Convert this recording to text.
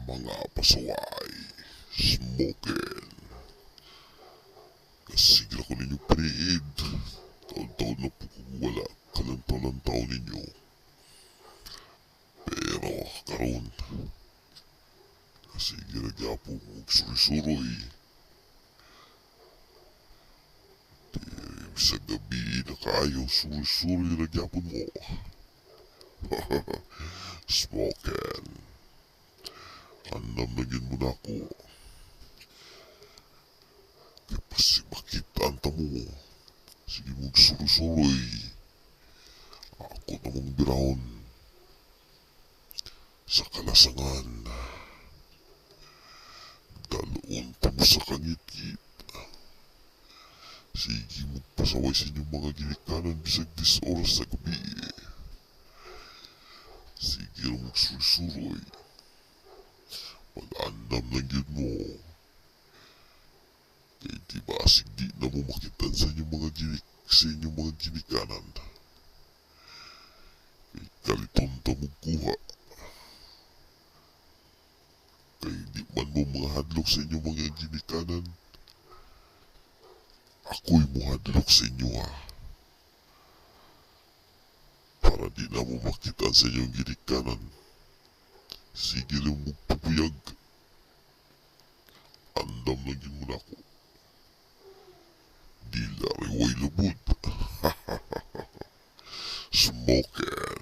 Mga pasaway. Smoking. Sige ko ninyo paniid. Taon-taon na po kung wala. Kalantaw-lantaw ninyo. Pero karon, sige na gyapon og suroy-suroy. Di sa gabi na kaayo, suroy-suroy na gyapon mo. Smoking. Andam na gyud mo nako. Kay pasig makita ang tamo. Sige mong suroy-suroy. Ako na mong birahon. Sa kalasangan. Daloon ta mo sa kangitngit. Sige mo pasaway sa inyong mga ginikanan bisag 10 oras sa gabi. Sige mong suroy-suroy. Mag-andam lang yun mo. Kay di ba asig di na mo makitan sa inyong mga ginikanan. Kay kaliton ta mo kuha. Kay di man mo mga hadlok sa inyong mga ginikanan. Ako'y muhadlok sa inyo ha. Para di na mo makitaan sa inyong ginikanan. Sige lang mo pupuyag. Andam lang yun mo na ako. Di lariway lubod. Smoking.